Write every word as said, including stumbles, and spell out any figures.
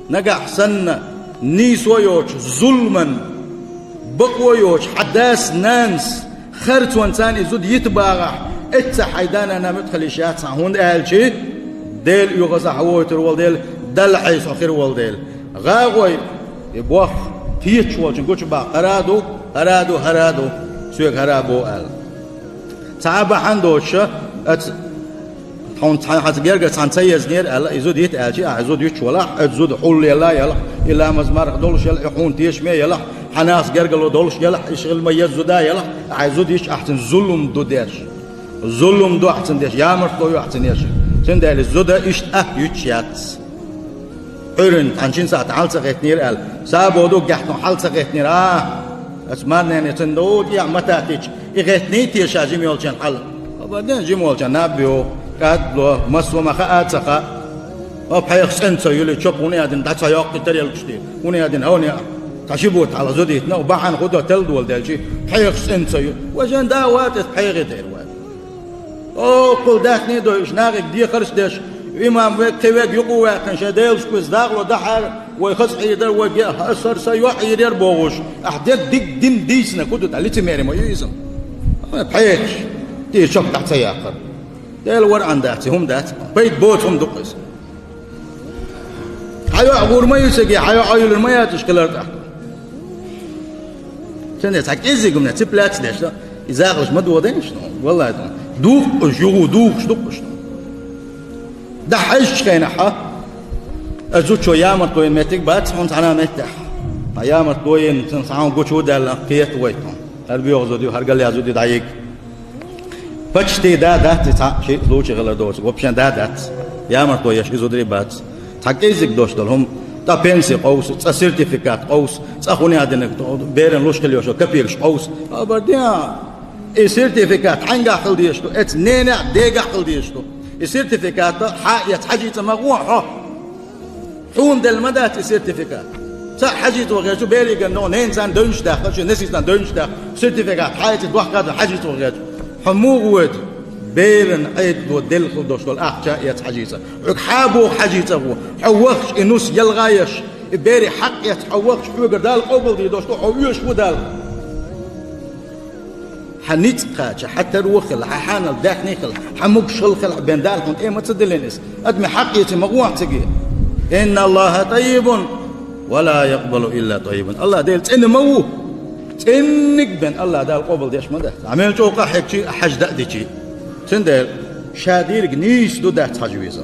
Нагахь санна нийсо йоцуш зуламан, бакъо йоцуш хьан дас-нанас харцонца царна и зуда йита багӀахь, эцца хьайн да-нана муьтӀахь хила йиш яц хьан, хӀунда аьлча Дела оьгӀаза хьан вохуьйтур волу Дела, Далла Ӏеса хьо хир волу Дела. ГӀагӀой, и боху кхеташ волчун гучубаккха хӀара а ду, хӀара а ду, хӀара а ду, соьга хӀара а бу аьлла. Цхьа а бахьана доцуша, аца, тхуна цхьа хьаца герга цхьаьна ца езнера аьлла, и зуда йита аьлча, ахьа зуда йиташ валахь, аца зуда хьуллела ялахь, и ламаз марха долуш ялахь, и хьуна тешаме ялахь, хьан нахаца гергало долуш ялахь, и ши хила ма еза зуда ялахь, ахьа зуда йиташ ахьа цуьнан зулум ду деш. Зулум ду ахьа цуьнан деш, ямартло ю ахьа цуьнан еш. Цундела зуда иштта ахь йиташ яц. Ӏуьйранна, тхьана шина сахьтана хьала ца гӀеттинера аьлла, сабо ду гехтон хьала ца гӀеттинера, а? Аца марнене цунна ду тӀехь ма таттича, и гӀеттиний те ша жима йолчун хьала? Хабар ден жима волчун наб бу, кӀадло, массо ма хаа а ца хаьа. О, пхьегӀаш цӀена ца юьлу, чоп хӀуна а дина дӀа ца йоккху тарелкаш тӀе. ХӀуна а дина, хӀуна а. Цхьа ши бутт хьала зуда йитина, бахьана хӀун до тела дола делчи, пхьегӀаш цӀена ца юьлу. Важан да ватӀа иза пхьегӀа тера вай. О, кхул даьхний дойуш, нахе дехарш деш, имам вег, кхин вег юкъа ваьккхина, шайн Делаш кхуьйсу дакъало дахьара, вай хаза хьийдар, вай геа, аса са йоӀ йийр яра бохуш, ахь дерг диг дин дийцина, кху ду тӀа лицемерие ма ю иза. ПхьегӀаш, те чоп дӀа ца яккхар. Дела вара Ӏан дац, хӀума дац, пайда боцу хӀума ду-кх иза. Хьан йоӀ гӀур ма ю цига, хьан йоӀ Ӏойуьллур ма яц уьш хилар тӀаккха. Цундела цхьа кӀеззиг хӀумане цепляться деш ду, и закъалш ма додайна шуна, валлахӀи, ду. Духкъуш юху, духкуш дуккъуш ду. ДӀахьаьжчу хенахь, аса зудчо ямартло йина меттиг бац хьуна цхьана а меттехь. Хьан ямартло йина, цунна цхьа хьуна гучу а даьлла, кхета вай тхуна. ХӀара боьха зуда ю, хӀара галъяьлла зуда ю, дӀайига. Почти да дац и цхьаъ, шиъ лучи хилар доцург, вообще да дац. Ямартло еш и зударий бац. Цхьа кӀеззиг дош долу хӀума, цкъа пенси къовса, цкъа сертификат къовса, цкъа хӀуна а динарг, беран луш хила йош йолу копейкаш къовса. Хабар де, и сертификат хьаьнгахь хила дезаш ду, эца ненехь а, дегахь а хила дезаш ду. И сертификат хьа а эца хьажийца ма гӀо хьо. Хьуна делла ма дац и сертификат. Цхьаъ хьажийца ван гӀерташ ву, берийн ган ненан царна девнаш даьккхира, шен несийца царна девнаш даьккхира, сертификат хьаэций дохка а дан хьажийца ван гӀерташ. Хьо муха воьду? Беран Ӏедало делла хила долуш долу ахча а эца хьажийца. Хьоьга хьан боху хьажийца гӀо? Хьо вахча и нус ялгӀа еш, и берийн хьакъ эца хьо вахча, хьоьгара Дала къобалдийр долуш ду, хьо оьшуш ву Далла. Хьан ницкъ кхача, хьан таро хила, хьан хьанал даьхний хила, хьан могушалла хила, бен Дала хьуна тӀе ма ца диллина иза. Адамийн хьакъ эций ма гӀо хьо цига. Инна Аллаха таййибун, ва ла якъбалу илла таййибан. Аллах Дела цӀена ма ву. ЦӀенниг бен Аллах Дала къобалдеш ма дац. Ӏа мел чӀогӀа къахьегчий, хьажа дан а дичий. Цундела ша дийриг нийса ду дац хьажа веза.